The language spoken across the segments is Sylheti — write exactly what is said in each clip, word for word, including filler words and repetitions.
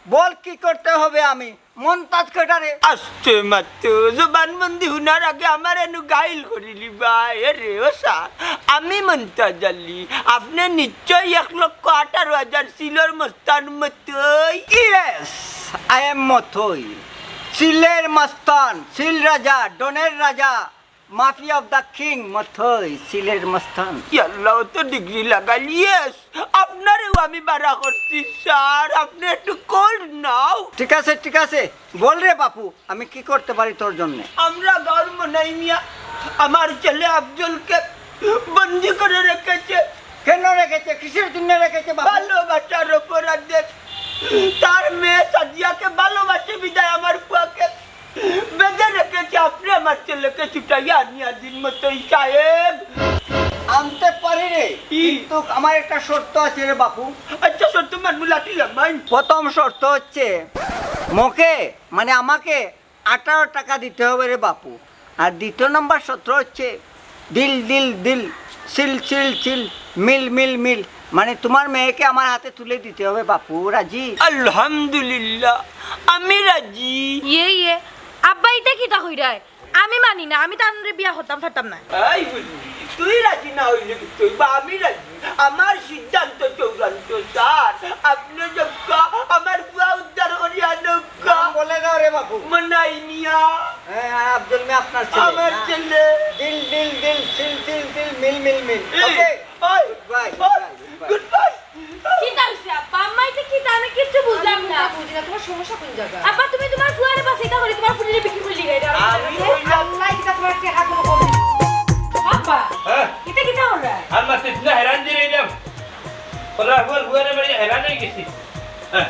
বল, কি করতে হবে আমি? মন্তাজ কটারে? আস্তে মাত্র জবানবন্দি হুনার আগে আমার এনু গাইল করিলি বা। এ রে ও স্যার, আমি মন্তাজ আলী। আপনি নিশ্চয়ই এক লক্ষ আঠারো হাজার সিলর মস্তান মতই। Yes, I am মতই। সিলের মস্তান, সিল রাজা, ডনের রাজা, mafia of the king মতই, সিলের মস্তান। ইয়াল্লা, ও তো ডিগ্রি লাগাইল। Yes, আপনারেও আমি বাড়া করছি স্যার, আপনি একটু কোল্ড নাও। ঠিক আছে, ঠিক আছে, বল রে বাপু, আমি কি করতে পারি তোর জন্য? আমরা গাঁওর মনাই মিয়া, আমার ছেলে আফজলকে বন্দি করে রেখেছে। কেন রেখেছে? কিসের জন্য রেখেছে বাপু? ভালোবাসার অপরাধে। তার মেয়ে সাদিয়াকে ভালোবাসে বিদায় আমার পুয়াকে বেঁধে রেখেছে। আপনি আমার ছেলেকে ছুটাইয়া আনিয়া দিন মতই সাহেব। আনতে পারি রে, কি? কিন্তু আমার একটা শর্ত আছে রে বাপু। আচ্ছা, শর্ত মানমু, লাঠি লামাইন। প্রথম শর্ত হচ্ছে, মোকে, মানে আমাকে আঠারো টাকা দিতে হবে রে বাপু। আর দ্বিতীয় নম্বর শর্ত হচ্ছে, দিল দিল দিল, সিল সিল সিল, মিল মিল মিল, মানে তোমার মেয়েকে আমার হাতে তুলে দিতে হবে বাপু। রাজি? আলহামদুলিল্লাহ, আমি রাজি। ইয়ে ইয়ে, আব্বা ইতা কিতা কইরায়? আমি মানি না, আমি তানরে বিয়া করতাম পারতাম না। এই বুঝলি, তুই রাজি না হইলে কিতা অইবো, আমি রাজি। আমার সিদ্ধান্ত চূড়ান্ত স্যার, আপনি যক্কা আমার পুয়া উদ্ধার করিয়া আনউক্কা। নাম বলে দাও রে বাপু। মনাই মিয়া। হ্যাঁ, আফজল মিয়া আপনার ছেলে। আমার ছেলে। দিল দিল দিল, সিল সিল সিল, মিল মিল মিল। এই, ওকে। ওই, good bye, good bye, good bye. কিতা অইছে আব্বা? আম্মা, ইতা কিতা? আমি কিচ্ছু বুঝলাম না। আমি বুঝি না, তোমার সমস্যা কোন জায়গায়? আব্বা, তুমি তোমার ফুয়ারে বাঁচাইতা করি তোমার ফুরিরে বিক্রি করলি গা, ইটা আমার আমি কাছে। কইলাম। আল্লাহ, ইটা তোমার কি হাত মনে করে? আব্বা, হ্যাঁ? ইটা কিতা কররা? আর মাতিস না, হেরান দিয়া রইলাম। খরাফর ফুয়ারে মারি হেরান অই গেছি। হ্যাঁ।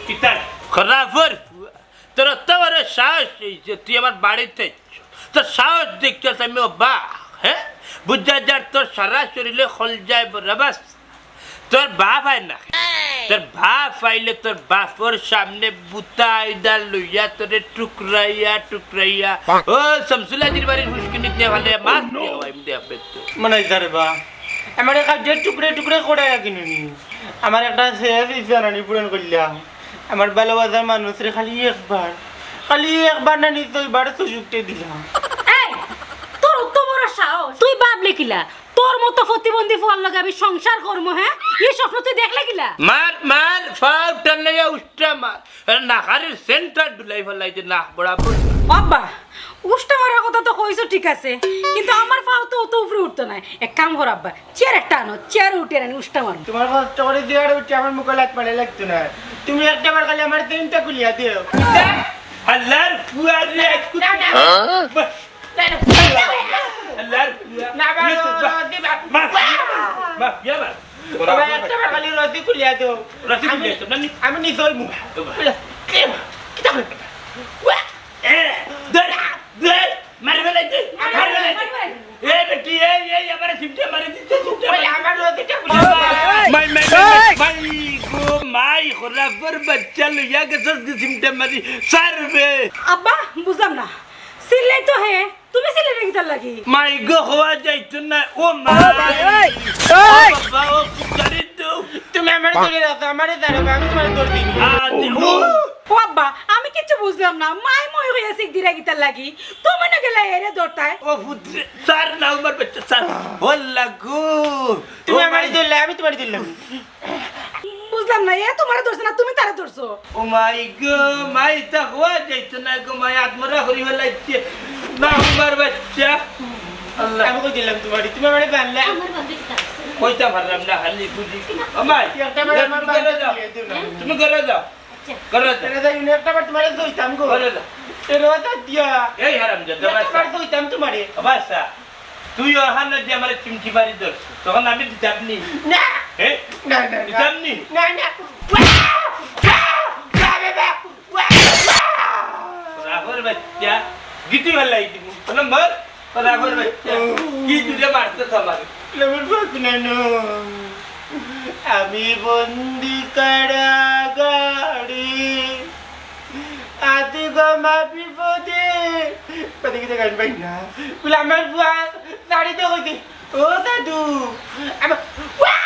কিতা? খরাফর ফুয়া। তোর অত বড় সাহস অইছে, তুই আমার বাড়িত আইছস। তোর সাহস দেখছস আমি অবাক, হ্যাঁ? বুঝা যার তোর সারা শরীরে খলজায় বরাবর। তোর বাপ আয় না। তোর বাপ আইলে তোর বাপর সামনে বুতা আইদা লইয়া তোরে টুকরাইয়া টুকরাইয়া, ও শামসুল আজির বাড়ির ফুসকুনিত নিয়া ফালাইয়া মাছ দিয়া খাওয়াইমু দে আপেত্ত। মনে অইছে রে বা, আমারে কাজে টুকরে টুকরে করাইয়া কিনুনি। আমার একটা শেষ ইচ্ছা নানি পূরণ করলাম। আমার ভালোবাসার মানুষরে খালি একবার, খালি একবার না, নিশ্চয় বার সুযোগটাই দিলাম। এই, তোর অত বড় সাহস, তুই ভাবলে কিলা? তোর মতো প্রতিবন্ধী ফুয়ার লগে আমি সংসার করমু, হ্যাঁ? ই স্বপ্ন তুই দেখলে কিলা? মার, মার, ফাও টানাইয়া উষ্টা মার। আরে নাকারির সেন্টার ডুলাই ফালাই দে নাক বরাবর। আব্বা, উষ্টা মারার কথা তো কইছো ঠিক আছে, কিন্তু আমার ফাও তো অত উপরে উঠতো নায়। এক কাম কর আব্বা, চেয়ার একটা আনো, চেয়ার উঠে আনি উষ্টা মারমু। তোমার কষ্ট করি চেয়ার উঠে আমার মুখো লাত মারা লাগতো না। তুমি একটা বার খালি আমার চেইনটা খুলিয়া দিও। আল্লাহর ফুয়া রে, না, না, না। আল্লাহর ফুয়া। না, বাবা, ইয়ে তো, বাবা, বাবা। মাফ, মাফ, ইয়া বাবা। বাবা, একটা বার খালি রশি খুলিয়া দিও। রশি আমি, খুলিয়া দিও, না, নি- আমি নিজেই মুখ। বাবা। কিতা করে? এ, ধর, ধর, মারি ফালাই দে, মারি ফালাই দে। এ বেটি, এই, এই, আমারে চিমটে মারি দিছে, চিমটে ওই মারি আমার রশিটা খুলে দিছে। মাই, মাই, মাই, মাই, মাই গো, মাই, খরাফর বাচ্চা লইয়া গেছস গি চিমটে মারি, সারবে। আব্বা, বুঝলাম না। চিল্লাই তো হে, তুমি চিল্লাই না কিতার লাগি? মাই গো, হওয়া যাইতো না, ও মা। এই, এই, ও এই। বাবা, ও ফুটারি তো। তুমি আমারে ধরে রাখো, আমারে ধরো, আমি তোমারে ধরে দিই। আ, ও। ও আব্বা, আমি কিচ্ছু বুঝলাম না। মাই মই হইয়া সিক দিরা কিতার লাগি? তুমি না গেলা এরে ধরতায়? ও পুত্রে, স্যার না, আমার বাচ্চা, স্যার। হল্লা গো। তুমি ও আমারে মাই। ধরলে, আমি তোমারে ধরলাম। বুঝলাম না, এ তোমারে ধরছে না, তুমি তারে ধরছো? ও মাই গো, মাই তা হওয়া যাইতো না গো, মাই আত্মরা হরি হলাইছে। না, আমার বাচ্চা। আল্লাহ। আমি কই দিলাম তোমারে, তুমি আমারে বানলে। আমার বান্ধবী কিতা আছে? কইতা পারলাম না, খালি বুঝি। ও মাই, একটা বার আমার তুমি ঘরে বান্ধবী যাও। বিয়ে দিলাম। তুমি ঘরে যাও। আচ্ছা। ঘরে যাও। এটা যাই না, একটা বার তোমারে দইতাম গো। ঘরে যাও। এ রোজা দিয়া। এই হারামজাদা, একটা বার বাচ্চা। দইতাম তোমারে। ও বাচ্চা, তুই ওখানে যে আমার চিমটি মারি ধরছ, তখন আমি দিতাম নি? না। এ? না, না, না। দিতাম নি? না, না। রাগর বাচ্চা, গিটি ভালাই দিব। বলো, মর। রাগর বাচ্চা, কি দূরে মারতে আমার? আমার বাপ নাই, না। আমি বন্দি কারাগারে, আজ গো মা বিপদে। বাদে কিতা গান পাই না। বলে, আমার ফুয়া, দাড়ি তো কইছে, ও দাদু, আমার, ওয়া!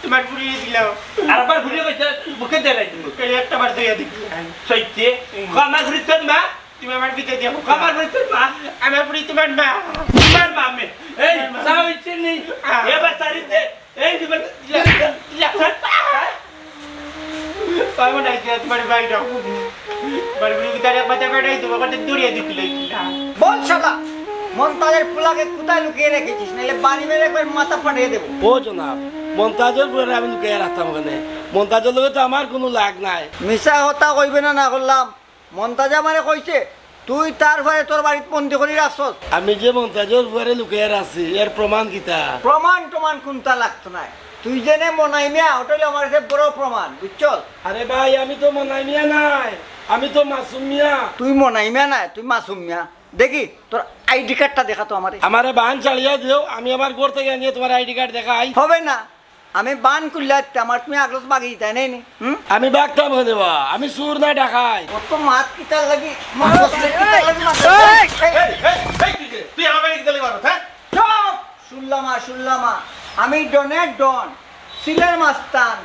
তোমার ফুরিয়ে দিলাম। আর আবার ঘুরে গেছে, মুখে দেয় নাই তুমি। এই একটা বার ধইয়া দিবি। সইছে। ও আমার ফুরি তোর মা। তুমি আমার পিঠে দিও। ও আমার ফুরি তোর মা। আমার ফুরি তোমার মা। তোমার মা আমি। এই, আমার মা। চা হইছে নি? আহ। এবার শাড়িতে, এই, তোমার, পাবো না, আজকে তোমার ভাই যাও। তোমার ফুরি তার এক মাথা বেড়াই দেবো, কত দূরে দিছিল। বল শালা, মন্তাজের পোলাকে কোথায় লুকিয়ে রেখেছিস? নাহলে বাড়ি মেরে একবার মাথা ফাটিয়ে দেবো। ও জনাব, মন্তাজর ফুরিরে আমি লুকাইয়া রাখতাম কেনে? মন্তাজর লগে তো আমার কুনু লাগ নাই। মিছা কথা কইবে না, না করলাম। মন্তাজে আমারে কইছে, তুই তার ফুরিরে তোর বাড়িত বন্দি করি রাখছস। আমি যে মন্তাজর ফুরিরে লুকাইয়া রাখছি, এর প্রমাণ কিতা? প্রমাণ টমান কুনতা লাগতো নায়। তুই যেনে মনাই মিয়া, ওটা অইলো আমার কাছে বড় প্রমাণ, বুঝছস? আরে ভাই, আমি তো মনাই মিয়া নায়, আমি তো মাসুম মিয়া। তুই মনাই মিয়া নায়, তুই মাসুম মিয়া। দেখি, তোর আইডি কার্ডটা দেখা তো আমারে। আমারে বান ছাড়িয়া দেও, আমি আমার ঘর থাকি আনিয়া তোমার আইডি কার্ড দেখাই। হবে না, আমি বান খুললে আইতে আমার তুমি আগলস বাগি দিতায় নায় নি, হুম? আমি বাগতাম কেনে বা, আমি চুর না ডাকাইত। অত মাত কিতার লাগি, মাত কিতার লাগি মাত? এই, এই, এই, তুই কে? তুই আমার বাড়ি কিতার লাগি মারস, হ্যাঁ? চুপ! শুনলাম, শুনলাম। আমি ডনের ডন, সিলের মাস্তান,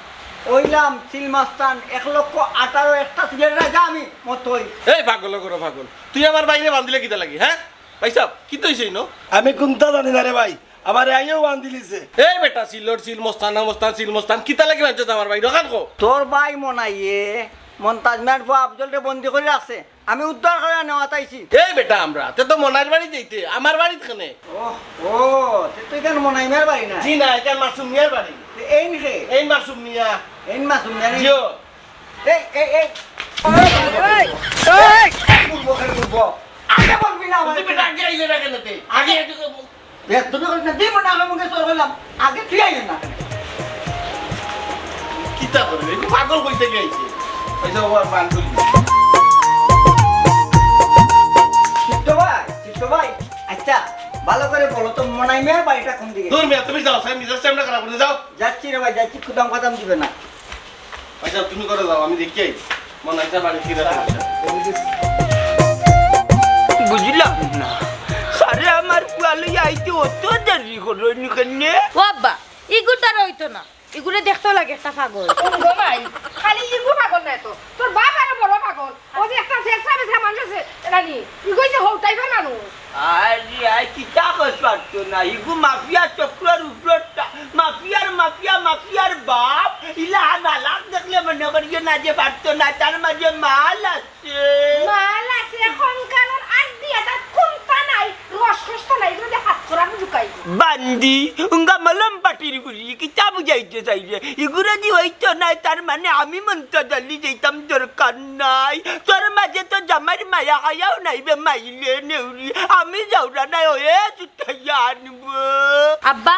অইলাম সিল মাস্তান, এক লক্ষ আঠারো একটা সিলের রাজা আমি, মতই। এই পাগল, করো পাগল, তুই আমার বাইরে বান্ধিলে কিতার লাগি, হ্যাঁ? ভাই সাহেব, কিতা অইছে ইনো? আমি কুনতা জানি না রে ভাই, আমারে আইয়াউ বান্ধিলিছে। এই বেটা, সিলর সিল, মস্তান না মস্তান, সিল মস্তান, কিতার লাগি বান্ধিছস আমার বাইরে? অখান ক। তোর ভাই মনাইয়ে মন্তাজ মিয়ার ফুয়া আফজলরে বন্দি করি রাখছে। আমি উদ্ধার করিয়া নেওয়াত আইছি। এই বেটা, আমরা, তে তো মনাইর বাড়ি যাইতে, আমার বাড়িত কেনে? ও, ও, তে তো ইখান মনাই মিয়ার বাড়ি না? জি না, ইখান মাসুম মিয়ার বাড়ি। তে এইন কে? এইন মাসুম মিয়া। এইন মাসুম মিয়া নি? জিও। এই, এই, এই। এই, এই, এই। ঘুরবো, ঘুরবো। আগে বলবি না আমার। তুই বেটা আগে আইলে না কেনে তে? আগে একটু বেদবি করিস না, দিব না, আমি মুখে চোর কইলাম। আগে তুই আইলে না। কিতা করবে? এই পাগল কই থাকি আইছে? এই যে ও আর পান করি। সিদ্ধ ভাই, সিদ্ধ ভাই, আচ্ছা, ভালো করে বলো তো, মনাই মিয়ার বাড়িটা কোন দিকে? দূর মিয়া, তুমি যাও, স্যার, মিজাজ টাইমটা খারাপ করে যাও। যাচ্ছি রে ভাই, যাচ্ছি, খুদাম খাদাম দিবে না। আচ্ছা, তুমি করে যাও, আমি দেখি আই। মনাইর বাড়ি কিনা সমস্যা। বুঝলাম না, স্যারে আমার ফুয়া লইয়া আইতে অত দেরি করইন কেনে? ও আব্বা, ইগুর দ্বারা অইতো না, ইগুরে দেখতো লাগে একটা পাগল। ও গো মাই, খালি ইগু পাগল নায় তো, তোর বাপ আরো বড় পাগল। ও যে একটা ফেসরা ফেসরা মানুষ আছে, রানী, ইগু যে হউ টাইপের মানুষ। আরে, আই কিতা কস পারতো না, ইগু মাফিয়া চক্রর উপরটা, মাফিয়ার মাফিয়া, মাফিয়ার বাপ, ইলা নালাক দেখলে মনে করিও না যে পারতো না, তার মাঝে মাল আছে। মাল আছে, কঙ্কালর আড্ডি আছে, আর কুন্তা নাই, রস কষ্ট নাই, এগুলো দিয়ে হাত করানো ঢুকাই। বান্দি, উঙ্গা মলম পাটির গুলি, কিতা বুঝাইতে চাইরে? ইগুরে দি অইতো নায়, তার মানে আমি মন্তাজ আলী যাইতাম দরকার নাই। তোর মাঝে তো জামাইর মায়া হায়াও নাই বে মাইলে নেউরি, আমি যাওরা নাই, ওয়ে ছুটাইয়া আনবো। আব্বা,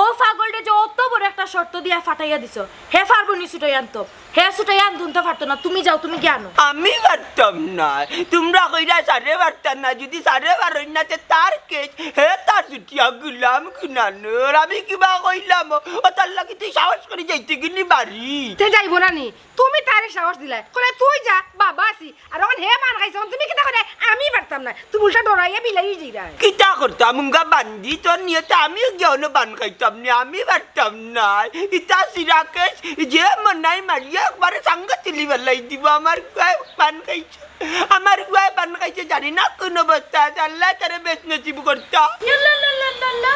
ও পাগলরে যে অত বড় একটা শর্ত দিয়া ফাটাইয়া দিছো, হে পারবো নি ছুটাই আনতো? হে ছুটাই আনতো পারতো না, তুমি যাও, তুমি গিয়া আনো। আমি পারতাম না, তুমরা কইরা স্যারে পারতা না, যদি স্যারে পারইন না তে তার কেস, হে তার ছুটিয়া গুলাম গুনানোর, আমি কিবা কইলাম, ও তার লাগি তুই সাহস করি যাইতে গিনি বাড়ি। তে যাইবো না নি? তুমি তারে সাহস দিলায়, কইলায় তুই যা, বাবা আছি। আর অখন হে বান খাইছে, অখন তুমি কিতা কইরায়? আমি পারতাম না। তুমি উল্টা ডরাইয়া বিলাই অই যাইরায়। কিতা করতাম, উঙ্গা বান্দি, তোর নিয়তে আমিও গিয়া অনো বান খাইতাম নি, আমি পারতাম না। ইতা সিরাকেশ, যে মনাই মারিয়া একবারে সাঙ্গা তুলি বেলাই দিব, আমার ফুয়ায় বান খাইছে। আমার ফুয়ায় বান খাইছে, জানি না কোন অবস্থা আছে, আল্লায় তারে বেশ নসিব করতা। ইয়াল্লা, আল্লা, আল্লা, আল্লা, আল্লা।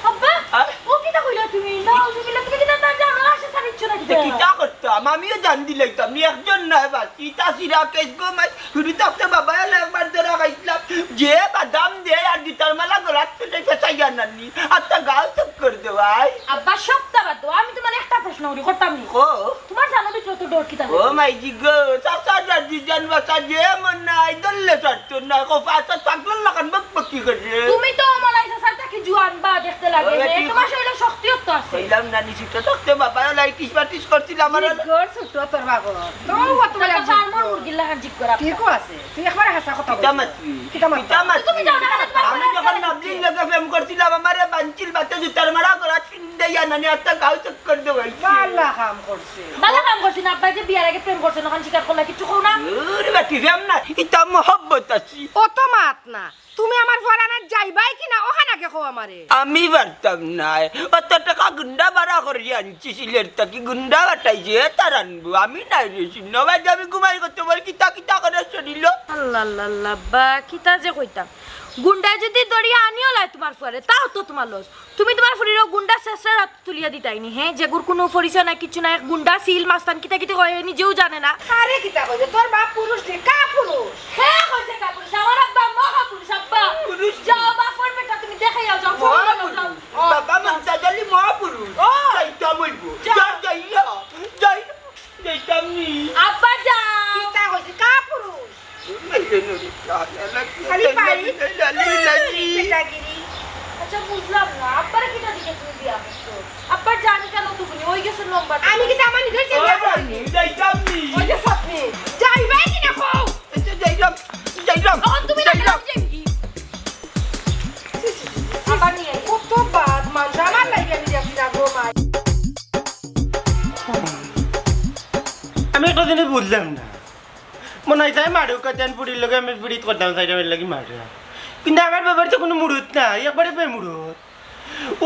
আব্বা, আ? ও কিতা কইলা তুমি? নাউজুবিল্লাহ, তুমি কিতা তার জানো? আশা ছাড়িচ্ছ না কিতা? কিতা করতাম? আমিও জান দিলাইতাম নি, একজন নায় বাস। ইতা সিরাকেশ গো মাই, হুরু থাকতে বাবায় অলা একবার ধরা খাইছলাম। যে বাদাম দেয় আর জুতার মালা গলাত পেতে ফেসাইয়া নানি। আত্তা গাও চক্কর দেওয়ায়। আব্বা, সবটা বাদ দেও। আমি তোমার একটা প্রশ্ন করি, করতাম নি? ও। তোমার জানো ভিতরে তো ডর কিতা ও লাগে? মাই জি গো, চাচা দাদি জান বাসা যে মনাই, দল্লে ছাড়তো না। কফা আচ্ছা থাকলো লাখান বকবকি করে। তুমি তো মনাই চাচার থাকি জুয়ান বা দেখতে লাগে। ও, রে, বেটি তোমার গো। শরীরে শক্তিও তো আছে। কইলাম না, নিশ্চিত থাকতে বাবায় অলা ইটিস বাটিস করছিল আমার। জি গো, ছোট তোর বাবা। তো ও তোমার চাচা, আর মোর মুরগির লাখান জিগ করা। ঠিকও আছে। তুই একবারে হাছা কথা কিতা বলছিস। মাতলি? কিতা মাতলি? কিতা মাতলি? তুমি যাও না, কেন তোমার আমি যখন নাবলিন লগে প্রেম করছিলাম, আমারে বানছিল বাতে জুতার মারা করা চিন্দাইয়া নানি, আত্তা গাও চক্কর দেওয়াইছে। বালা। কাম করছে। বালা কাম করছি না, আব্বায় যে বিয়ার আগে প্রেম করছে, অখান স্বীকার করলা, কিচ্ছু কও না। ওরে বেটি, প্রেম না, ইটা মহব্বত আছে। অত মাত না, তুমি আমার ফুয়ার আনাত যাইবায় কি না, অখান আগে কও আমারে। আমি পারতাম নায়, অত টেকা গুন্ডা ভাড়া করি আনছি সিলেট থাকি, গুন্ডা পাঠাইছে, তারা আনবো, আমি নায় রে, শুনো ভাই, আমি ঘুমাই করতে বল, কিতা কিতা করে শরীল। আল্লাহ, আল্লাহ, আল্লাহ, আব্বা, কিতা যে কইতাম। গুন্ডায় যদি ধরিয়া আনিও লয় তুমার ফুয়ারে, তাও তো তুমার লস। তুমি তুমার ফুরিরে গুন্ডা শেষরা তুলিয়া দিতাইনি, হে? যেগুর কুনু পরিচয় নাই, কিচ্ছু নাই, এক গুন্ডা, সিল, মাস্তান, কিতা কিতা কয়, নিজেও জানে না। আরে কিতা কইছে? তোর বাপ পুরুষ নি, কাপুরুষ। হে কইছে কাপুরুষ, আমার আব্বা মহাপুরুষ, আব্বা। পুরুষ। যাও বাপর বেটা, তুমি দেখাইয়া যাও, যাও। বাবা মমতাজ আলী মহাপুরুষ। ও। যাইতাম অইবো। যাও। যাও, যাইয়া, যাই, যাইতাম নি। আব্বা যাও। কিতা কইছে? কাপুরুষ। খালি পারি। বেটাগিরি। আচ্ছা, বুঝলাম না, আব্বারে কিতা দিকে তুমি বিয়া করছো? আব্বার জানি কেন তুমি ওই গেছে নম্বর? আমি কিতা আমার নিজের চিন্তা করি? যাইতাম নি। ওই যে সপনি। যাইবায় কি না কও? এই যে যাইলাম, যাইলাম, তখন তুমি না যাইলাম। গেলাম যে কি? আবার নিয়ে আই। কত বাদ মানুষ আমার লাগে আমি দেখি না গো মাই। আমি একটা জিনিস বুঝলাম না। মনে হয় তাই মারুক, কাচান পুড়ির লগে আমি পিড়িত করতাম, সাইডে আমার লাগি মারে। কিন্তু আমার বাবার তো কুনু মুরুত নাই, একবারে বেমুরুত।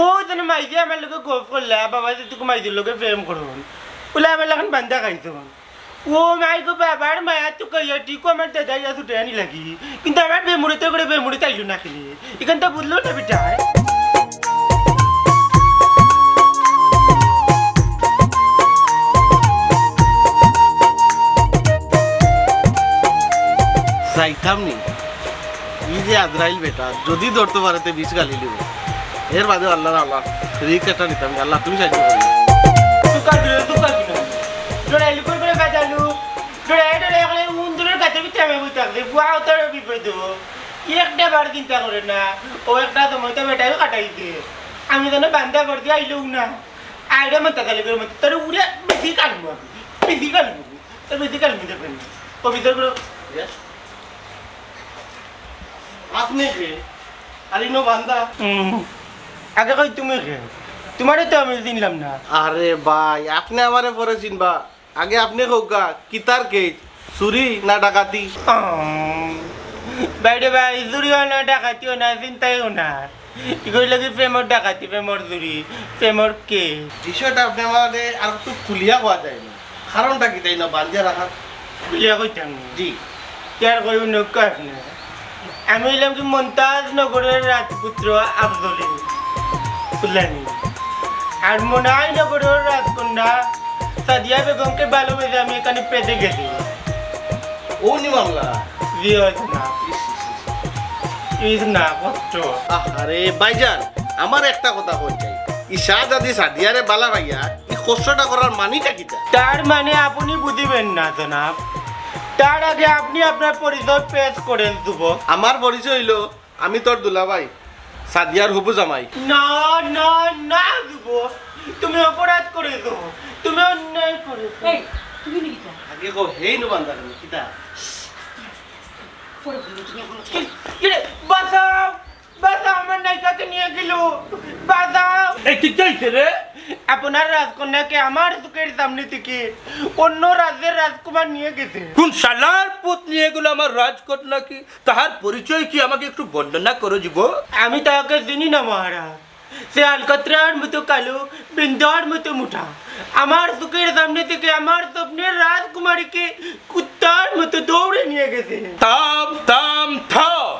ও যেন মাইজে আমার লগে গফ করলা, বাবা যে তুই মাইজের লগে প্রেম করুন, বলে আমার লাখান বান্দা খাইছুন। ও মাই গো, বাবার মায়া তো কইয়া ঠিক আমার দাদা ইয়া ছুটে আনি লাগি, কিন্তু আমার বেমুরুতে করে বেমুরুত আইলো না খেলে। এখান তো বুঝলো না বেটা। যাইতাম নি। ই যে আজরাইল বেটা, যদি ধরতে পারে তে বিষ গালি লিব। এর বাদে আল্লাহর আল্লাহ, রিস্ক একটা নিতাম। আল্লাহ তুমি সাহায্য করো। তুকার দিলে, তুকার দিলে। ডরাইলি করে করে বাজালু। ডরাই ডরাই এখন এই উন্দুরের গাছের ভিতরে আমি বই থাকছি। বুয়া অত বিপদ। একটা বার চিন্তা করে না। ও একটা সময় তো বেটাই কাটাই দে। আমি যেন বান্দা করতে আইলেও না। আইডিয়া মতো খালি করে মতো। তোর উড়ে বেশি কাটবো আমি। বেশি কাটবো। তোর বেশি কাটবো দেখবেন। কবিতার করে আপনি কে? আর ইনো বান্দা? হুম। আগে কই তুমি কে? তোমারে তো আমি চিনলাম না। আরে ভাই, আপনি আমারে পরে চিনবা। আগে আপনি কউক্কা, কিতার কেস? চুরি না ডাকাতি? হুম। বাইরে ভাই, চুরিও না, ডাকাতিও না, চিন্তাইও না। ইগুলো কি প্রেমর ডাকাতি, প্রেমর চুরি, প্রেমর কেস? বিষয়টা আপনি আমারে আর একটু খুলিয়া কওয়া যায় না? কারণটা কিতা ইনো বান্ধিয়া রাখার? খুলিয়া কইতাম নি? জি। তে আর কইও নৌকা আপনি। আমি অইলাম কি মন্তাজ নগরের রাজপুত্র আফজলি ফুলানি। আর মনাই নগরের রাজকন্যা সাদিয়া বেগমকে ভালোবেসে আমি এখানে পেতে গেছি। ও নি মামলা? জি, অয় না। ইস, ইস, ইস। ইস না, কষ্ট। আরে ভাইজান, আমার একটা কথা কই চাই। ই শাহজাদি সাদিয়ারে বালা পাইয়া ই কষ্টটা করার মানিটা কিতা? তার মানে আপনি বুঝিবেন না, জনাব। তার আগে আপনি আপনার পরিচয় পেশ করেন, যুবক। আমার পরিচয় অইলো, আমি তোর দুলাভাই, সাদিয়ার হবু জামাই। না, না, না, যুবক। তুমি অপরাধ করেছো। তুমি অন্যায় করেছো। এই, তুমি নি কিতা? আগে কও, হেই নু বান্দা কেনে, কিতা? পরে বলবো, তুমি এখন কি-, কিরে, বাঁচাও! বাঁচাও, আমার নায়িকাকে নিয়ে গেল। বাঁচাও। এই, কিতা অইছে রে? আপনার রাজকন্যাকে আমার চোখের সামনে থেকে অন্য রাজ্যের রাজকুমার নিয়ে গেছে। কোন শালার পুত নিয়ে গেল আমার রাজকন্যাকে? তাহার পরিচয় কি আমাকে একটু বর্ণনা করো, যুবক? আমি তাকে চিনি না, মহারাজ। সে আলকাতরার মতো কালো, বিন্দার মতো মোটা। আমার চোখের সামনে থেকে আমার স্বপ্নের রাজকুমারীকে কুত্তার মতো দৌড়ে নিয়ে গেছে। থাম, থাম, থাম।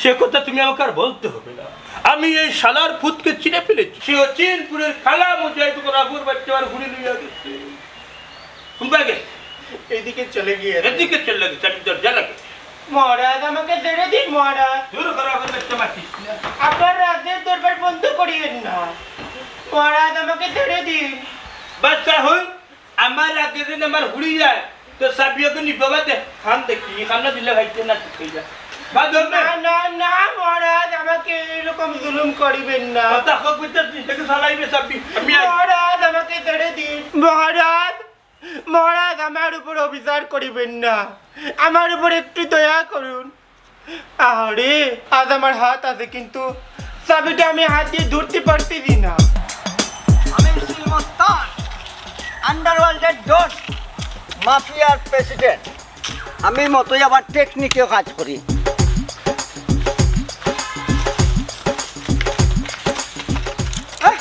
সে কথা তুমি আমাকে আর বলতে হবে না। আমি এই শালার পুতকে চিনে ফেলেছি। সে অচিনপুরের কালা মুজাহিদ গোলাপুর বাচ্চা আর ঘুরে লইয়া গেছে। কোন বাগে? এদিকে চলে গিয়ে। এদিকে চলে গেছে, আমি দরজা লাগে। মহারাজ, আমাকে ছেড়ে দিন, মহারাজ। দূর করো, আমাকে দেখতে পাচ্ছিস না। আপনার রাজ্যের দরবার বন্ধ করিয়েন না। মহারাজ, আমাকে ছেড়ে দিন। বাচ্চা হই, আমার রাজ্যে যদি আমার হুড়ি যায়, তো সাবিয়াকে নিবো বাদে। খান দেখি, খান না দিলে ভাইতে না ঠিক হয়ে যায়। বাদ হবে। না, না, না, মহারাজ, আমাকে এরকম জুলুম করিবেন না। কথা হোক, বুঝতে তুই দেখে চালাইবে সাবি। আমি আর মহারাজ, আমাকে ছেড়ে দিন। মহারাজ, মহারাজ, আমার উপর অবিচার করিবেন না, আমার উপর একটু দয়া করুন। আরে, আজ আমার হাত আছে, কিন্তু চাবিটা আমি হাত দিয়ে ধরতে পারতেছি না। আমি শ্রীমন্তার, আন্ডারওয়ার্ল্ডের ডন, মাফিয়ার প্রেসিডেন্ট। আমি মতই আবার টেকনিকেও কাজ করি। আহ,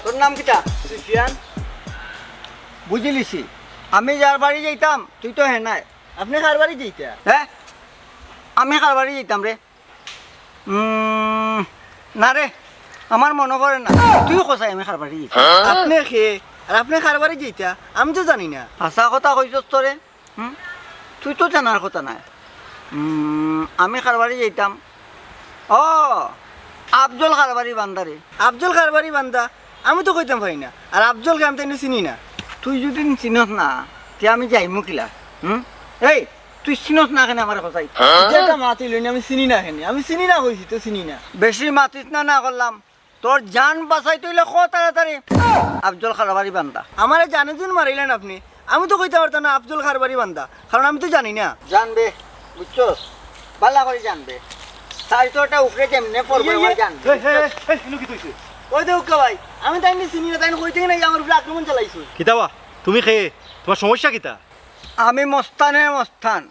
তোর নাম কিতা? সুফিয়ান। বুঝিলিছি, আমি যার বাড়ি যাইতাম, তুই তো হে নাই। আপনে কার বাড়ি যাইতা? হ্যাঁ, আমি কার বাড়ি যাইতাম রে? উম, না রে, আমার মনো পড়ে না। তুই কছাই আমি কার বাড়ি যাইতাম? আপনে কে? আর আপনে কার বাড়ি যাইতা? আমি তো জানি না। হাছা কথা কইছস তো রে। হুম? তুই তো জানার কথা নায়। উম, আমি কার বাড়ি যাইতাম? ও, আফজল কারবারি বান্দা রে। আফজল কারবারি বান্দা? আমি তো কইতাম পারি না। আর আফজলরে আমি তাইন চিনি না। তুই যদি চিনস না, তে আমি যাইমু কিলা? হুম? এই, তুই চিনস না কেনে আমারে কছাই? ইটা একটা মাত অইলো নি, আমি চিনি না কেনে? আমি চিনি না কইছি তো, চিনি না। বেশি মাতিস না, না করলাম। তোর জান বাঁচাইতে অইলে ক তাড়াতাড়ি। আফজল কারবারি বান্দা। আমারে জানে জুন মারিলেন আপনে। আমি তো কইতাম পারতাম না আফজল কারবারি বান্দা, কারণ আমি তো জানি না। জানবে, বুঝছস? ভালা করি জানবে। তাই তো ওটা উপরে যেমনে পড়বে, ইয়ে, ওই ইয়ে। জানবে। এই, এই, এই, এই, ইনো কিতা অইছে? ওই দেখউক্কা ভাই, আমি তাইনরে চিনি না, তাইন কই থাকি না আমার উপরে আক্রমণ চালাইছইন। কিতা বা? তুমি কে? তুমার সমস্যা কিতা? আমি মস্তানের মস্তান,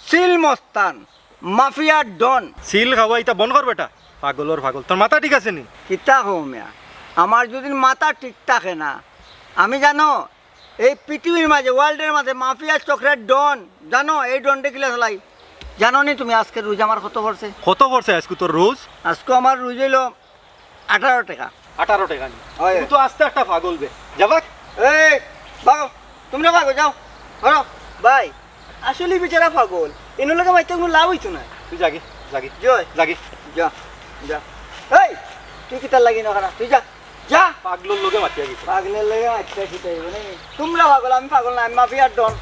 সিল মস্তান, মাফিয়ার ডন। সিল খাওয়া ইতা বন্ধ কর বেটা, পাগলর পাগল। তোর মাথা ঠিক আছে নি? কিতা কও মিয়া, আমার যদি মাথা ঠিক থাকে না, আমি জানো এই পৃথিবীর মাঝে, ওয়ার্ল্ডের মাঝে মাফিয়া চক্রের ডন, জানো এই ডনরে কিলা চালাই? জানো নি তুমি আজকে রুজ আমার কত পড়ছে? কত পড়ছে আজকে তোর রুজ? আজকে আমার রুজ অইলো আঠারো টেকা। আঠারো টেকা নি? অয়। তুমি তো আস্তা একটা পাগল বে। যা ভাগ। এই, ভাগো। তুমরা ভাগো, যাও। ধরো। ভাই, আসলে বেচারা পাগল। ইনোর লগে মাতিয়া কুনু লাভ অইতো না। তুই যাগি, যাগি। জয়। যাগি। যা, যা। এই, তুই কিতার লাগি না খারাপ? তুই যা। যা। পাগলর লগে মাতিয়া গেছে। পাগলর লগে মাতিয়া কিতা অইবো নাকি? তুমরা পাগল, আমি পাগল না, আমি মাফিয়ার ডন।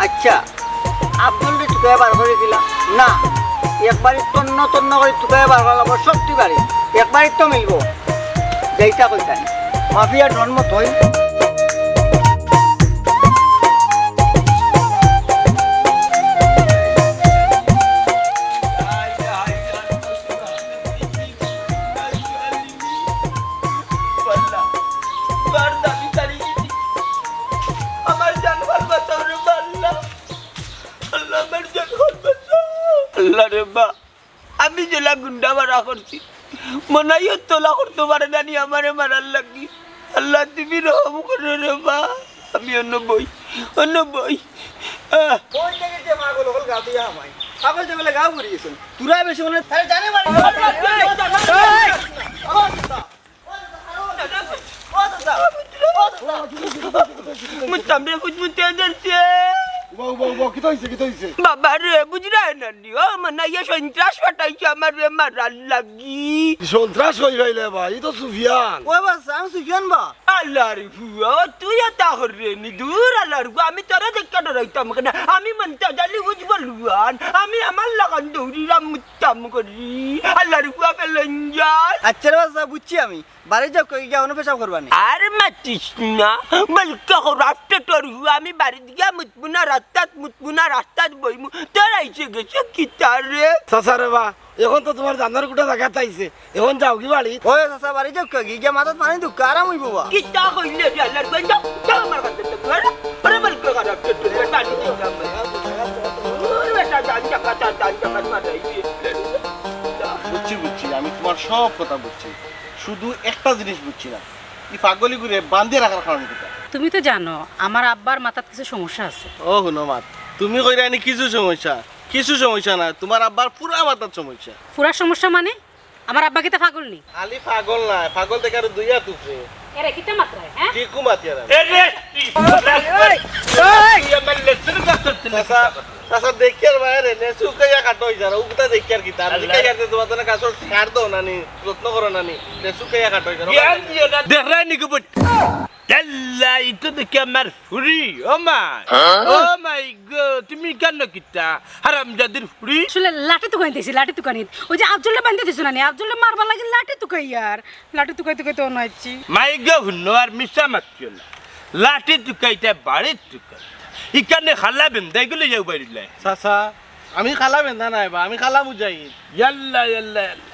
আচ্ছা, আফজলরে তুকাইয়া বার করি দিলা। না, একবারে তন্ন তন্ন করি তুকাইয়া বার করা লাগবো, সত্যি বাড়ি। একবারে তো মিলবো। যেইটা কইতাম। মাফিয়ার ডন মতই। আল্লাহ রে বা, আমি যেলা গুন্ডা মারা করছি, মনাইও তোলা করতো পারে না নি আমারে মারার লাগি। আল্লাহ, তুমি রহম করো রে বা, আমি অন্য বই, অন্য বই। আহ। কই থাকি যে পাগল অকল গাঁওত আইয়া হামাই? পাগল যে বেলা গাঁও ঘুরি গেছইন। তোরা বেশি মনে হয় জানে মারি। মুতামরে বুঝ মুতে ধরছে। উবা, উবা, উবা, কিতা অইছে, কিতা অইছে? বাবা রে, বুঝরায় না নি? ও মনাইয়ে সন্ত্রাস পাঠাইছে আমারে মারার লাগি। সন্ত্রাস কই পাইলে বা? ই তো সুফিয়ান। ও বাস, আমি সুফিয়ান বা। আল্লাহর ফুয়া, ও তুই এতা কররে নি? দূর আল্লাহর ফুয়া, আমি তোরে দেখিয়া ডরাইতাম কেনে? আমি মন্তাজ আলী উজ বলুয়ান, আমি আমার লাখান দৌড়িরাম মুতাম করি। আল্লাহর ফুয়া পেলেন যায়। আচ্ছা রে বাস, বুঝছি আমি। বাড়ি যাউক্কা গিয়া, অনো পেশাব করবা নি? আর মাতিস না, বলকা কর, আফতে তোর হুয়া, আমি বাড়িত গিয়া মুতমু না, রাস্তাত মুতমু না, রাস্তাত বইমু, তোর আইছে গেছে কিতা রে? চাচা রে বা, এখন তো তুমার জানোর কুটা জাগাত আইছে, এখন যাওগি বাড়ি। ওই চাচা, বাড়ি যাউক্কা গি, গিয়া মাথাত পানি দেউক্কা, আরাম অইবো বা। কিতা কইলে রে, আল্লাহর কই, যাও, যাও আমার কাছে, যাও, আরে, আরে বলকা কর, আফতে তোর হুয়া, বাড়ি যাও, যাও, যাও। ওরে বেটা, জান জাকাত, জান জাকাত মারাই দিয়ে। বুঝছি, বুঝছি, আমি তুমার সব কথা বুঝছি। শুধু একটা জিনিস বুঝছি না, ই পাগলিগুরে বান্ধিয়া রাখার কারণ কিতা? তুমি তো জানো, আমার আব্বার মাথাত কিছু সমস্যা আছে। ও হুনো মাত, তুমি কইরায় নি কিছু সমস্যা, কিছু সমস্যা না, তুমার আব্বার পুরা মাথাত সমস্যা। পুরা সমস্যা মানে? আমার আব্বা কিতা পাগল নি? খালি পাগল নায়, পাগল থাকি আরো দুই আত উপরে। এরে কিতা মাতরায়, হ্যাঁ? ঠিকউ মাতিয়ার আমি। এরে, তুই, তুই আমার লেসুন গাছ ধরতে না। চাচা, চাচা, দেখিয়ার বাইরে, লেসু খাইয়া কাটো অই যার, উগতা দেখিয়ার কিতা? আমি আল্লাহ। দেখিয়ার যে তুমার জন্য গাছর সার দেও না নি, যত্ন করো না নি, লেসু খাইয়া কাটো অই যার। জ্ঞান দিও না। দেখরায় নি গো বুট? আল্লাহ, ই তো দেখি আমার ফুরি, ও মা। হ্যাঁ? ও মাই গো, তুমি কেনে কিতা? হারামজাদির ফুরি। আসলে লাঠি তুকানিত আইছি, লাঠি তুকানিত। ওই যে আফজলরে বান্ধি দিছো না নি, আফজলরে মারবার লাগি লাঠি তুকাইয়ার। লাঠি তুকাইতে তুকাইতে অনো আইছি। মাই গো, হুনো আর মিছা মাতিও না। লাঠি তুকাইতা, বাড়ি তুকাইতা। ইখানে খালা বেন্দা, ইগুলো যাও বাড়িলাই। চাচা, আমি খালা বেন্দা নায় বা, আমি খালা মুজাহিদ। ইয়াল্লা, ইয়াল্লা, ইয়াল্লা।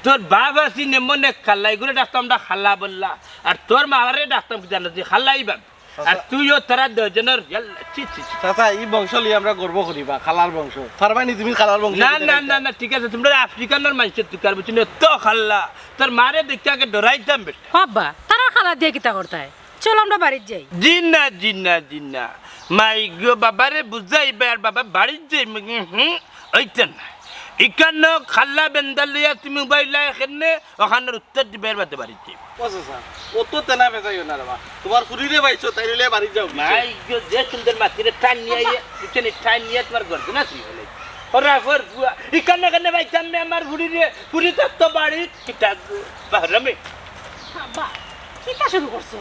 তোর বাপ আছি নে মনে খাল্লা, এগুলো ডাকতাম আমরা খাল্লা বললা, আর তোর মারে ডাকতাম কি জানো তুই খাল্লাই বাপ। আর তুইও তারা দুজনের ইয়াল্লা, ছি, ছি, ছি। চাচা, এই বংশ লইয়া আমরা গর্ব করি বা, খালার বংশ। পারবানি তুমি খালার বংশ না, না, না, না, ঠিক আছে, তোমরা আফ্রিকানর মানুষের তুকার বুঝছো না, তো খাল্লা। তোর মারে দেখতে আগে ডরাইতাম বেটা। আব্বা, তারা খালা দিয়ে কিতা করতায়? চলো আমরা বাড়িত যাই। জি না, জি না, জি না। মাই গো, বাবারে বুঝাইবা আর বাবা বাড়িত যাই। হুম, হুম, ওইটা না। ইকানো খাল্লা বেন্দা লইয়া তুমি উবাইলা এখানে, ওখানের উত্তর দিবার বাদে বাড়িত যাই। ও চাচা, ও তো তেনা বেজাইও না রে বা। তোমার ফুরিরে পাইছো, তাই লইয়া বাড়িত যাও। মাই গো, যে সুন্দর মাতিরে টানিয়া ইয়ে, বুঝছো নি, টানিয়া তোমার গর্দনা ছুঁই ফেলে। ওরা ফর বুয়া, ইকানো কেনে পাইতাম না আমার ফুরিরে, ফুরি তো তো বাড়িত, কিতা গো, বাহরামে। আব্বা, কিতা শুরু করছো?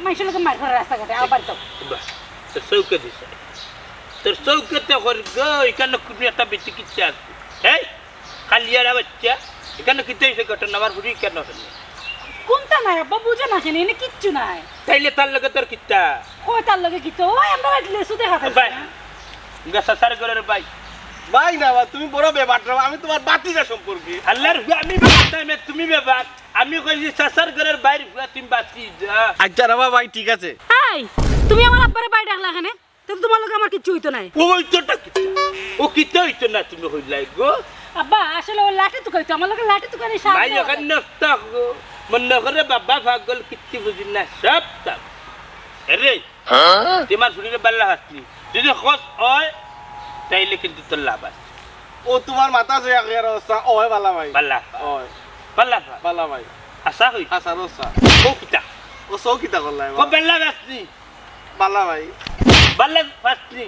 মাইনষর লগে মার করে রাস্তাঘাটে, আবার তো। বাহ, তোর চৌকে দিছে। তোর চৌকে তো কর গো, এখানে কোনো একটা বিচিকিচ্ছা আছে। এই, কালিয়ারা বাচ্চা, এখানে কিতা হইছে ঘটনা? আমার ফুরি কেনে হইল? কোনটা নাই আব্বা, বুঝো না কেনে, এনে কিচ্ছু নাই। তাইলে তার লগে তোর কিতা? কই তার লগে কিতা? ওই আমরা বাড়িত লেচু দেখা খাইছি ভাই, না? গা চাচার ঘরের ভাই। ভাই না বা, তুমি বড় বেবাট রে বা, আমি তোমার বাতিজা সম্পর্কে। আল্লাহর হুয়া আমি বেবাট না, আমি তুমি বেবাট। আমি কইছি চাচার ঘরের বাইর ফুয়া, তুমি বাতি যা। আচ্ছা রে বা ভাই, ঠিক আছে। এই, তুমি আমার আব্বারে ভাই ডাকলা কেনে? তো তোমার লগে আমার কিচ্ছু হইতো নাই। ও হইতোটা কিতা? ও কিতা হইতো না তুমি কইলাই গো? আব্বা, আসলে ও লাঠি তুকাইতো, আমার লগে লাঠি তুকানি সাহায্য ভাই, ওখানে করে। নষ্ট গো। মনে করে বাবা পাগল, কিচ্ছু বুঝি না, সব তাম। আরে, তোমার শরীরে বাল্লা হাসনি। যদি খোঁজ হয়, তাইলে কিন্তু তোর লাভ আছে। ও তোমার মাথা ছুঁয়া কইয়ার অবস্থা, ওই বালা ভাই। বালা। ওই। বালা। বালা ভাই। আশা হই। আশা রসা। ও কিতা? ও সৌ কিতা করলাই? ও বালা বাসনি। বালা ভাই। বালা বাসনি।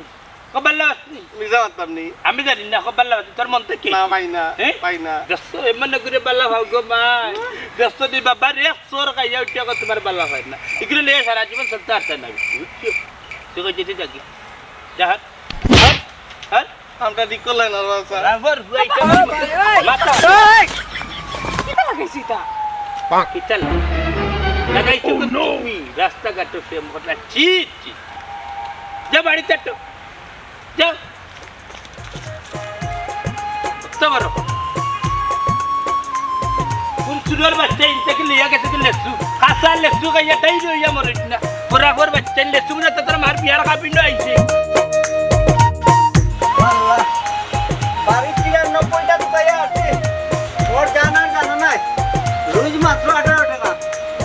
ও বালা বাসনি। মিছা মাততাম নি। আমি জানি না, ও বালা বাসনি। তোর মন থেকে? না, ভাই না, হ্যাঁ? ভাই না। দোস্ত, এমন করে বালা ভাও গো মা। দোস্ত, তুই বাবা রে, চোর খাইয়া উঠিয়া কো তোমার বালা হয় না। এগুলো নিয়ে সারা জীবন চলতে পারতে না। বুঝছো? তুই কই যেতে থাকি? যা হাট। হাট। হাট। আমরা ঠিক করলাই না, বাবা, স্যার। রাবার হুয়াই তো মাথা। এই! কিতা লাগাইছি ইটা? কিতা লাগাইছো? লাগাইছো তো তুমি, রাস্তাঘাটো সে মহল্লা। ছি, ছি। যা বাড়িতে তো। যা। তো বড়। কোন চুরর বাচ্চা ইনতে কি লইয়া গেছে কি লেচু? কাঁচা লেচু খাইয়া তাই রইয়া মরে না। বরাবর বাচ্চা লেচু না তো তোর মার বিয়ার কাবিন আইছে। আল্লাহ, বাড়ির তিরানব্বইটা তুকাইয়া আছে। ওর জানা জানা নাই। রোজ মাত্র আঠারো টাকা।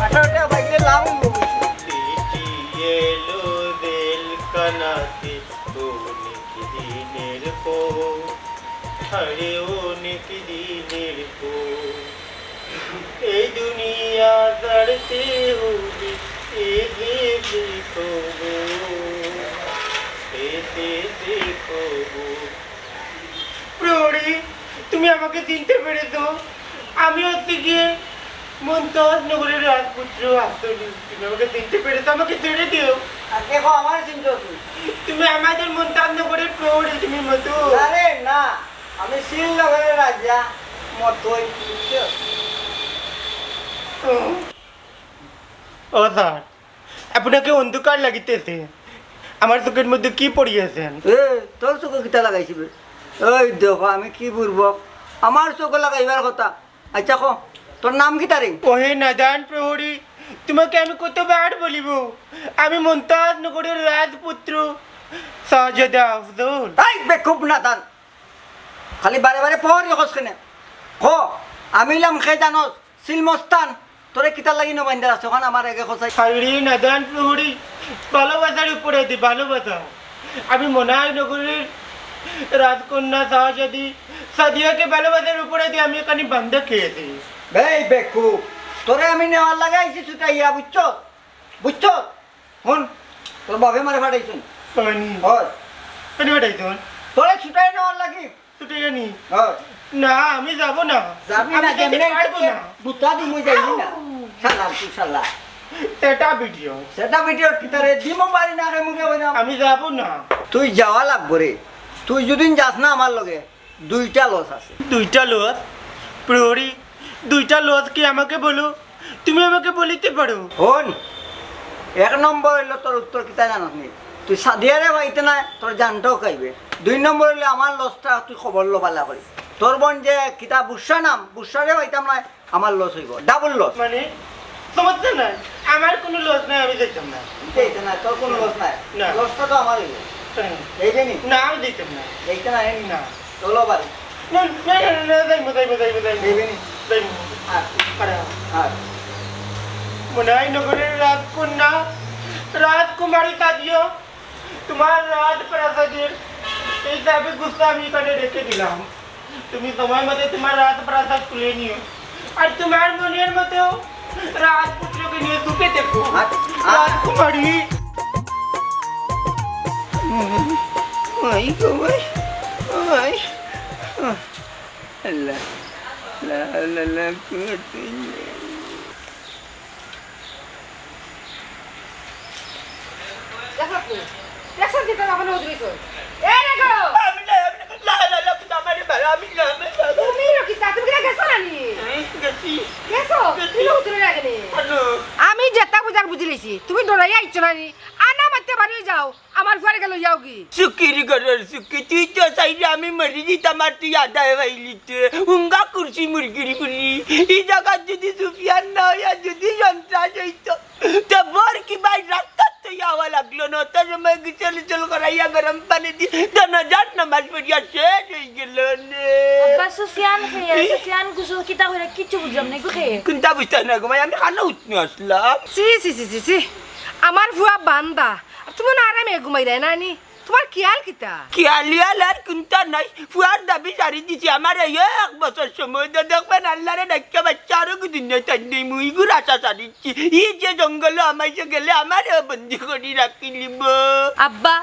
আঠারো টাকা বাইকলে লাভ হইব। চিঠি এলো রেল কানাতে, অনেক দিনের পর, আরে অনেক দিনের পর। এই দুনিয়া ছাড়তে হবে, এ দেশে খবর, এ দেশে খবর। প্রহরী, তুমি আমাকে চিনতে পেরেছো? আমি হচ্ছে গিয়ে মুমতাজ নগরের রাজপুত্র আস্তনি। তুমি আমাকে চিনতে পেরেছো? আমাকে ছেড়ে দিও। আর দেখো, আমার চিনছো তুমি। তুমি আমাদের মুমতাজ নগরের প্রহরী, তুমি মতো। আরে না, আমি শ্রীনগরের রাজা মতই, বুঝছো? ও। ও স্যার, আপনাকে অন্ধকার লাগিতেছে। আমার চোখের মধ্যে কি পড়িয়েছেন? এ, তোর চোখে কিতা লাগাইছি বে? ওই দেখো, আমি কি বুড়বক, আমার চোখে লাগাইবার কথা। আচ্ছা, ক, তোর নাম কিতা রে? ওহে নাদান প্রহরী, তোমাকে আমি কতবার বলিব, আমি মুমতাজ নগরের রাজপুত্র শাহজাদা আফজল। এই বেকুব নাদান, খালি বারে বারে প্রহরী কস কেনে? ক, আমি ইলাম খে জানোস, সিলমস্তান, তোরে কিতার লাগি নবাইন্দা রাখছে, ওখানে আমার আগে খোঁচাই। হায়রে নাদান প্রহরী, ভালোবাসার উপরে দি ভালোবাসা। আমি মনাই নগরীর রাজকন্যা শাহজাদি সাদিয়াকে ভালোবাসার উপরে দি আমি এখানে বান্ধা খেয়েছি। এই বেকুব, তোরে আমি নেওয়ার লাগি আইছি ছুটাইয়া, বুঝছো? বুঝছো? হুন, তোর বাপে মারে ফাটাইছুন। হয়নি। হয়। কেন ফাটাইছুন? তোরে ছুটাই নেওয়ার লাগি। ছুটাইয়া নি? হয়। না, আমি যাব না। যাবি আমি না, যেতে যেমনে পারবো না। বুতা দি মুই যাইবি না। শালা, তুই শালা। সেটা ভিডিও। সেটা ভিডিও কি তারে দিমো বাড়ি না রে মুখে বইনা? আমি যাব না। তুই যাওয়া লাগবো রে। তুই যদি যাস না আমার লগে, দুইটা লস আছে। দুইটা লস? প্রহরী, দুইটা লস কি আমাকে বলো? তুমি আমাকে বলিতে পারো। হন, এক নম্বর হইলো তোর উত্তর কিতা জানাস নি? তুই সাদিয়ারে পাইতে না, তোর জানটাও খাইবে। দুই নম্বর হইলো আমার লসটা তুই খবর লো বালা করি। তোর বোন যে কিতা বুসরা নাম, বুসরারে পাইতাম না, আমার লস অইবো, ডাবল লস। মানে, সমস্যা নাই, আমার কুনু লস নাই, আমি যাইতাম না। যাইতে না, তোর কুনু লস নাই। না। লসটা তো আমার অইবো। হ্যাঁ। যাইবে নি? না, আমি যাইতাম না। যাইতে না, এমনি না। না। চলো বাড়ি। না, না, না, না, যাইমু, যাইমু, যাইমু, যাইমু। যাইবে নি? যাইমু। আর? আরে, আর? মনে হয় নগরের রাজকন্যা, রাজকুমারী কাঁদিও। তোমার রাজপ্রাসাদের এই চাবি গুচ্ছ আমি এখানে রেখে দিলাম। তুমি সময় মতো তোমার রাজপ্রাসাদ খুলে নিও, আর তোমার মনের মতো রাজপুত্রকে নিয়ে সুখে থেকো। আর, আর রাজকুমারী। ওই গো, ওই, ওই। আল্লাহ, লা, লা, লা, কুয়াত ইল্লা। দেখো তো, দেখো কি তার বাবা নজর হইছে। এ দেখো। আমি না, আমি না, না, না, না, আমার বাবা, আমি না, আমি না। তুমি রকি, তা তুমি কিনা গেছো না নি? আমি গেছি। গেছো? গেছি। তুমি উঠে লাগে নি? কেন? আমি যেটা বুঝার বুঝি লইছি, তুমি ডরাইয়া আইছো না নি? আনা মারতে বাড়ি যাও। আমার ফুয়ারে গেল যাও কি? সুকির ঘরর সুকি, তুই তো চাইলে আমি মরি যিতাম আর তুই আদায় পাইলিতে। উঙ্গা করছি মুরগির বুলি। ই জাগাত যদি সুফিয়ান না অইয়া যদি সন্ত্রাস অইতো, তে বর কি ভাই রাস্তাত তো আওয়া লাগলো না। অত সময় গোসল-উসল করাইয়া গরম পানি দি জানাজার নামাজ পড়িয়া শেষ অই গেল নে। আব্বা, সুফিয়ান কে? সুফিয়ান গোসল কিতা কইরা কিচ্ছু বুঝলাম না, গো কে? কুনটা বুঝতায় না গো মাই, আমি কানো উঠনি আসলাম। ছি, ছি, ছি, ছি, ছি। আমার ফুয়া বান্দা, আর তুমি না আরামে ঘুমাইরায় না নি? তোমার খিয়াল কিতা? খিয়াল ইয়াল আর কুনতা নাই, ফুয়ার দাবি সারি দিছি, আমারে এক বছর সময় দে, দেখবায়নে আল্লারে ডাকিয়া বাইচ্চা আরো কি দুনিয়াত আইন দেই, মুই ইগুর আশা সারিছি। ই যে জঙ্গলো হামাইছে গেলে আমারেও বন্দি করি রাখিলিবো। আব্বা,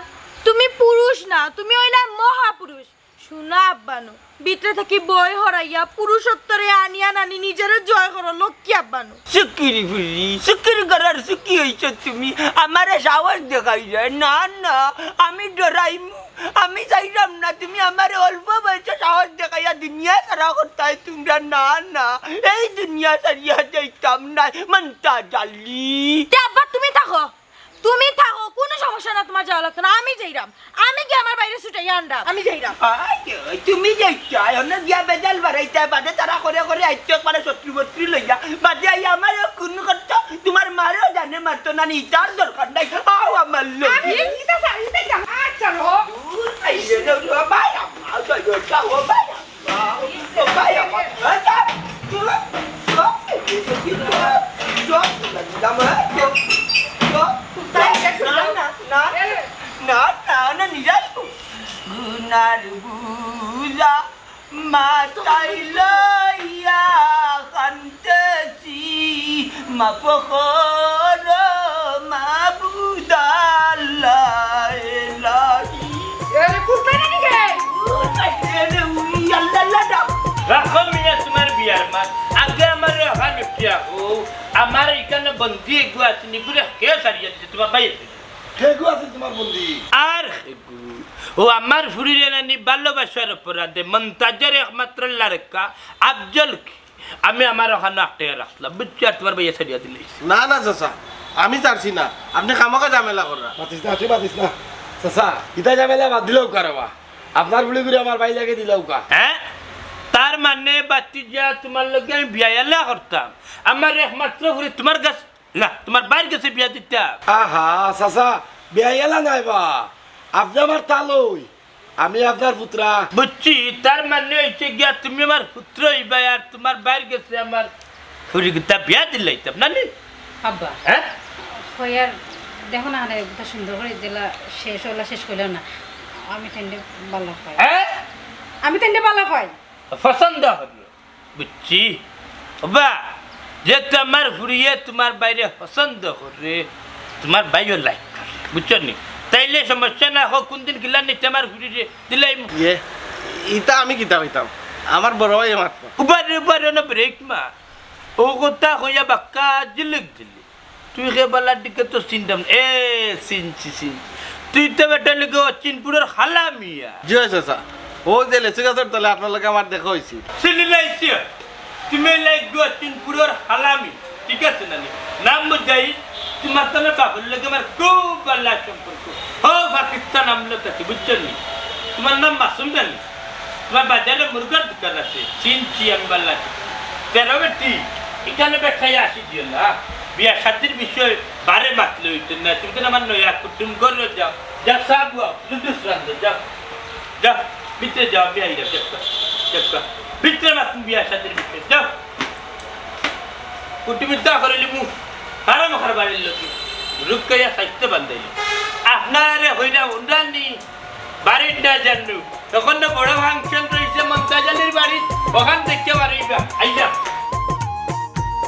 তুমি পুরুষ না, তুমি অইলায় মহাপুরুষ। হুনো আব্বানু, ভিতরে থাকি ভয় হরাইয়া পুরুষত্বরে আনিয়া নানি নিজরে জয় করো, লক্ষ্মী আব্বানু। সুকির ফুরি, সুকির ঘরর সুকি অইছো তুমি, আমারে সাহস দেখাইরায়। না, না, আমি ডরাইমু, আমি যাইরাম না, তুমি আমারে অল্প বয়সে সাহস দেখাইয়া দুনিয়া ছাড়া করতায় তুমরা। না, না, এই দুনিয়া ছাড়িয়া যাইতাম নায়, মনটা জালি। তে আব্বা তুমি থাকো, তুমি থাকো, কুনু সমস্যা না, তোমার যাওয়া লাগতো না, আমি যাইরাম। আমি গিয়া আমার ভাইরে ছুটাইয়া আনরাম, আমি যাইরাম। আয়, তুমি যাইতায়, অনো গিয়া বেজাল বাড়াইতায়, বাদে তারা করে করে আইতো একবারে শত্রু-বত্রু লইয়া, বাদে আইয়া আমারেও খুন করতো, তোমার মারেও জানে মারতো না, নি তার দরকার নাই, আও আমার লগে। আমি ইতা চাই, ইতা চাই, আচ্ছা, রো। দূর, আইরে, রো, রো, ভাই, আমার, রো, রো, রো, ভাই, আমার। গুনার বুঝা মাথায় লইয়া কান্দেছি, মাফ করো মাবুদ আল্লাহ এলাহি। এরে কুত্তা নাকি রে? এরে উই আল্লাহ আল্লাহ ডাক। রাখো মিয়া তোমার বিয়ার মাত। আগে আমারে অখান উঠিয়া কও, আমার ইখানো বন্দি এগু আছে নি, পুরা কে সারিয়া দিছে, তোমার ভাই আছে নি? কেগু আছে তোমার বন্দি? আর কেগু? ও আমার ফুরিরে নানি ভালোবাসার অপরাধে মন্তাজর একমাত্র লাড়কা আফজলকে আমি আমার অখানো আটকাইয়া রাখছিলাম, বুঝছো? আর তোমার ভাইয়ে ছাড়িয়া দিলে। না, না, চাচা, আমি ছাড়ছি না, আপনে খামোকা ঝামেলা কররা। মাতিস না, তুই মাতিস না। চাচা, ইতা ঝামেলা বাদ দিলাউক্কা রে বা। আপনার ফুড়ি করি আমার ভাইর লগে দিলাউক্কা। হ্যাঁ? তার মানে বাতিজা, তোমার লগে আমি বিয়া ইলা করতাম, আমার একমাত্র ফুড়ি তোমার গেছে না, তোমার ভাইর গেছে বিয়া দিতাম। আহা, চাচা, বিয়া ইলা নায় বা, আপনে আমার তালই, আমি আপনার পুতরা। বুঝছি, তার মানে অইছে গিয়া তুমি আমার পুত্র অইবায় আর তোমার ভাইর গেছে আমার ফুড়িগুতা বিয়া দিলাইতাম, না নি? আব্বা। হ্যাঁ? কইয়ার দেখো না, হানে কথা সুন্দর করি দিলা, শেষ অইলা, শেষ কইলা না। আমি তাইনরে ভালা পাই। হ্যাঁ? আমি তাইনরে ভালা পাই। পছন্দ করলো। বুঝছি। ওবা, যেহেতু আমার ফুড়িয়ে তোমার ভাইরে পছন্দ করে, তোমার ভাইও like করে, বুঝছো নি? তাইলে সমস্যা না হোক, কোনদিন কিলা নিতে আমার ফুড়িরে দিলাইমু। ইয়ে, ইতা আমি কিতা কইতাম? আমার বড় ভাইয়ে মাতবো। উবারে, উবারে, না break মা। ও কথা কইয়া বাক্কা জিলিক দিলি। তুই কে বালার দিকে তো চিনতাম। এ, চিনছি, চিনছি। তুই তো বেটা লাগে অচিনপুরর হালামিয়া। জি অয় চাচা। ও যে লেচু গাছর তলে আপনার লগে আমার দেখা অইছিল। চিনি লাইছি। তুমি লাগি অচিনপুরর হালামি। ঠিক আছে না নি? নাম বুঝাই, তোমার তো না বাপর লগে আমার খুব ভালা সম্পর্ক। ও পাকিস্তান আমলো থাকি, বুঝছো নি? তোমার নাম মাসুম জানি? তুমার বাজানো মুরগার দোকান আছে, চিনছি আমি বালা। তেরো বেটি, ইখানো বেটায় আসি দিও না। বিয়া শাদির বিষয় বারে মাতলে অইতো না। তুমি তো আমার নয়া কুটুম, ঘরো যাও। যাও, চা বওয়াও, নুডলস রান্ধো, যাও। যাও, ভিতরে যাও, আমি আইরাম, যাও, যাও। ভিতরে মাতুন বিয়া শাদির বিষয়, যাও। কুটুমিতা করিলিমু, হারাম খার বাড়ির লোকে। রুক্কাইয়া খাইতে বান্ধাইলি। আপনারে কইরাম, উন্ডানি, বাড়ির না জানু। তখন না বড় ফাংশন রইছে মন্তাজ আলীর বাড়িত, অখান দেখিয়া বাড়িবা। আইয়া।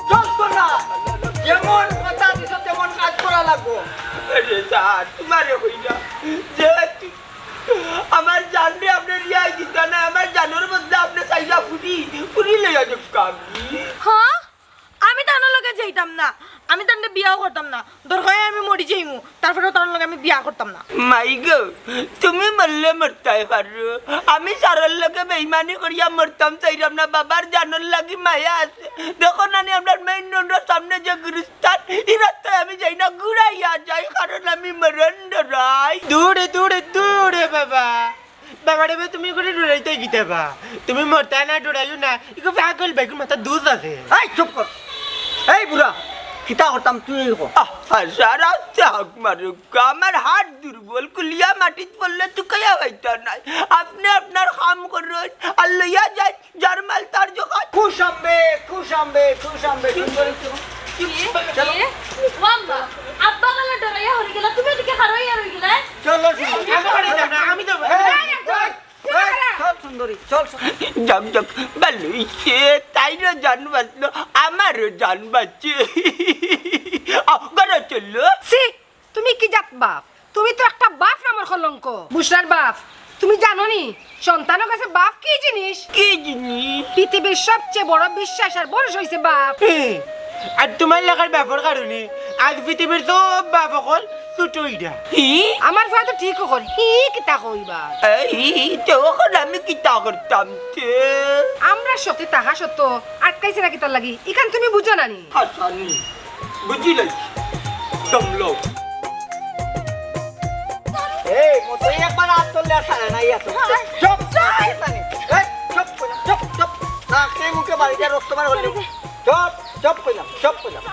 চল তোরা, যেমন কথা দিছ তেমন কাজ করা লাগবো। আরে যা, তুমারে কইরাম, যে তু-, আমার জানরে আপনে রিয়াই দিতা না, আমার জানর বদলে আপনে চাইরা ফুরি, ফুরি লইয়া যাউক্কা। হ্যাঁ? আমি তানর লগে যাইতাম না, আমি তানরে বিয়াও করতাম না। দরকার অয় আমি মরি যাইমু, তারপরেও তানর লগে আমি বিয়া করতাম না। মাই গো, তুমি মরলে মরতায় পারো, আমি সারার লগে বেইমানি করিয়া মরতাম চাইরাম না। বাবার জানর লাগি মায়া আছে। দেখো নানি, আমরার মেইন রোডর সামনে যে গুরুস্থান, ই রাস্তায় আমি যাই না, ঘুরাইয়া যাই, কারণ আমি মরণ ডরাই। দূরে, দূরে, দূরে বাবা। বাবারে বা, তুমি করে ডরাইতায় কিতা বা? তুমি মরতায় না, ডরাইও না। ইগু পাগল বেগুন, মাথাত দুষ আছে। এই চুপ কর। এই বুড়া, কিতা করতাম তুই ক। আহ, আহ, সারা চাক মারুক, আমার হাত দুর্বল, কুলিয়া মাটিত পড়লে তুকাইয়া পাইতা নায়। আপনে আপনার কাম করইন, আর লইয়া যাইন, যার মাল তার জোগান। খুশ আমবে, খুশ আমবে, খুশ আমবে। সুন্দরী তো। কি? চলো। কি? ও আম্মা, আব্বা গেলা ডরাইয়া হরি গেলা, তুমি এদিকে খাড়াইয়া রই গেলা? চলো, সুন্দরী। আমি পারি না, আমি তো এই, এই, এই, চল সুন্দরী, চল সুন্দরী। যাক, যাক, ভালো অইছে, তাইরও জান বাঁচলো, আমারও জান বাঁচছে। আহ, ঘরে চলো। ছি, তুমি কি জাত বাপ? তুমি তো একটা বাপ নামর কলঙ্ক। বুশরার বাপ, তুমি জানো নি, সন্তানর কাছে বাপ কি জিনিস? কি জিনিস? পৃথিবীর সবচেয়ে বড় বিশ্বাস আর ভরসা অইছে বাপ। এ, আর তুমার লাখার বাপর কারণে আজ পৃথিবীর সব বাপ অকল ছোট অইরা। হি? আমার ফুয়া তো ঠিক কর, হি কিতা কইবা? এই, তো অখন আমি কিতা করতাম তে? আমরা শক্তি থাকা সত্ত্বেও আটকাইছে না কিতার লাগি? ইখান তুমি বুঝো না নি? হাসানি। বুঝিলাই। দম লও। এই, মতই একবার আত তুললে আর ছাড়ে না, ইয়া তো। চুপ, চুপ, চুপ, এই, চুপ কইলাম, চুপ, চুপ। নাকে মুখে বাড়িতে রক্ত বার করলি। চুপ, চুপ কইলাম, চুপ কইলাম।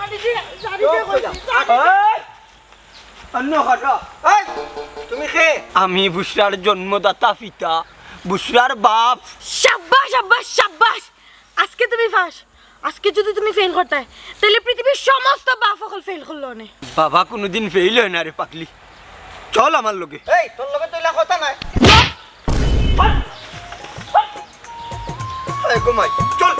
চুপ কইলাম। এই, অন্য কথা। এই, তুমি কে? আমি বুশরার জন্মদাতা পিতা, বুশরার বাপ। সাব্বাস, সাব্বাস, সাব্বাস। আজকে তুমি ফাঁস। আজকে যদি তুমি ফেল করতায়, তাইলে পৃথিবীর সমস্ত বাপ অকল ফেল করলো অনে। বাবা কুনুদিন ফেল অয় না রে পাগলি। চল আমার লগে। এই, তোর লগে তো ইলা কথা নাই। এই ঘুমাই। চল।